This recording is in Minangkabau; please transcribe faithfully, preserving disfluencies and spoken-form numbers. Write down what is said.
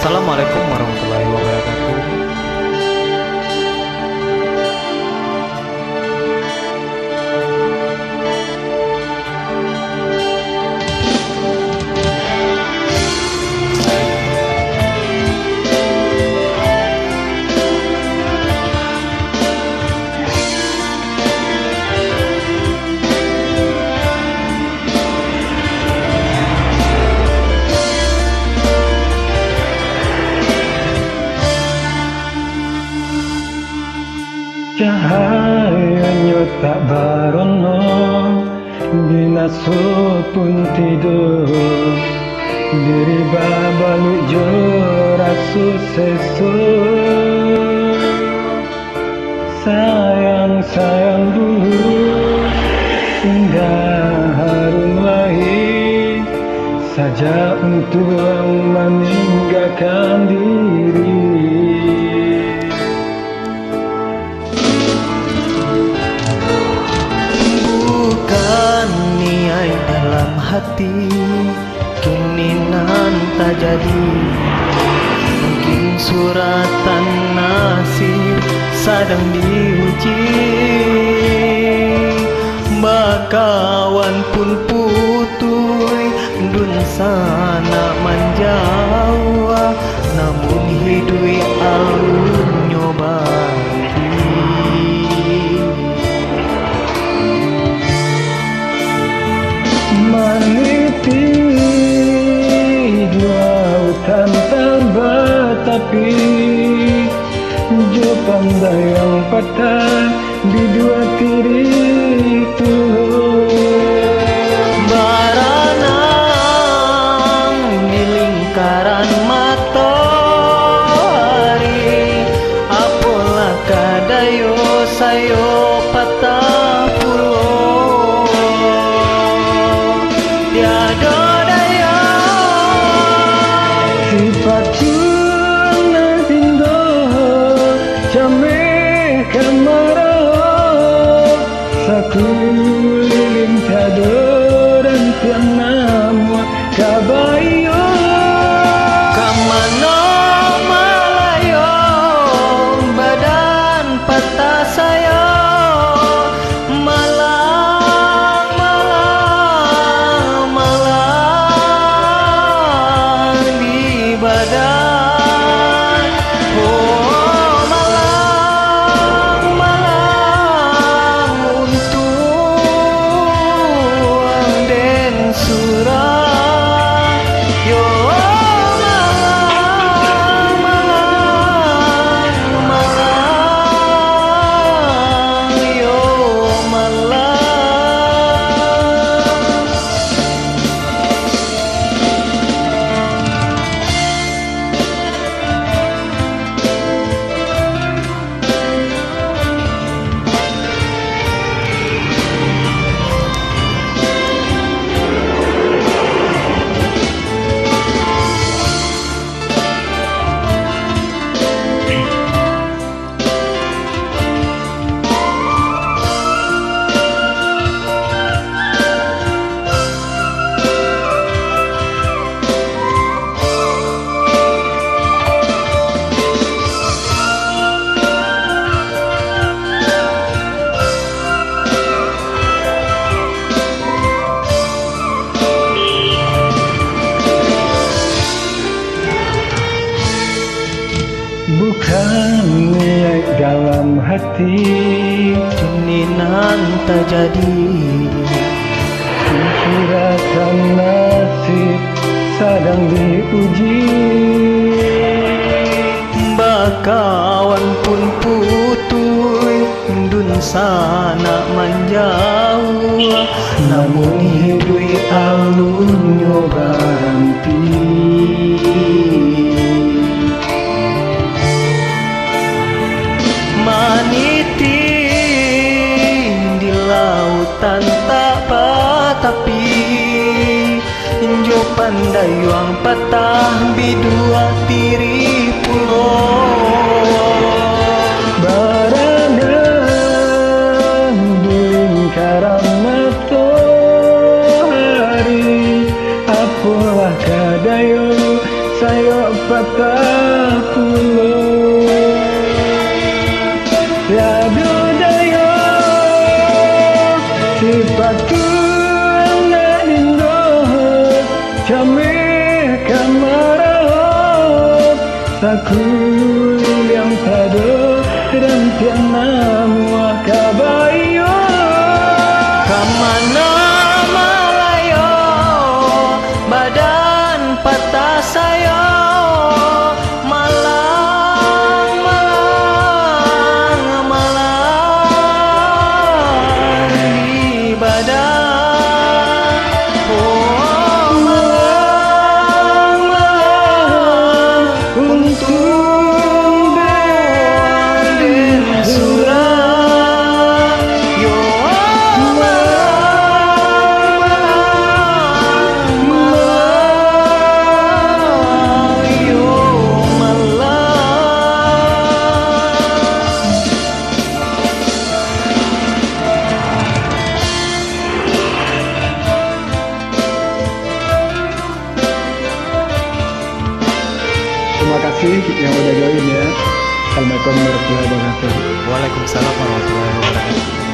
Assalamualaikum warahmatullahi wabarakatuh. Cahayonyo tak barono, binaso pun tido, diri babaluik jo raso seso. Sayang-sayang dulu, indak harum lai, sajak untuang maninggakan diri. Bukan niaik dalam hati, kini nan tajadi. Mungkin suratan nasib sadang diuji. Bakawan pun putuih, dunsanak manjauah, namun hiduik alunnyo baranti. Maniti di lautan tak batapi, jo pandayuang patah, biduak tirik pulo. Baranang di lingkaran matoari, apolah ka dayo sayo patah pulo. Tiado dayo. Sipatu nan indoh, cameh kamarau, sakulilin tiado rantiang namuah ka baiyo. Ka mano malayo, badan patah sayo, malang, malang, malang di badan. Oh, malang, malang untuang den surang. Yo, malang, malang, malang, yo, malang. Bukan niaik dalam hati, kini nan tajadi. Suratan nasib sadang diuji. Bakawan pun putuih, dunsanak manjauah, namun hiduik alunnyo baranti. Maniti di lautan tak batapi, jo pandayuang patah biduak tirik pulo. Baranang di lingkaran matoari, apolah ka dayo sayo Patah pulo, tiado dayo, sipatu anak indo, cameh ka maraho, sakuliliang pado, rantiang namuah ka baiyo. Ka mano malayo, badan patah sayo, malang, malang, malang di badan. Oh, malang, malang, untuang den surang. Yo, malang, malang, malang, yo, malang. Terima kasih yang udah join ya. Assalamualaikum warahmatullahi wabarakatuh. Waalaikumsalam warahmatullahi wabarakatuh.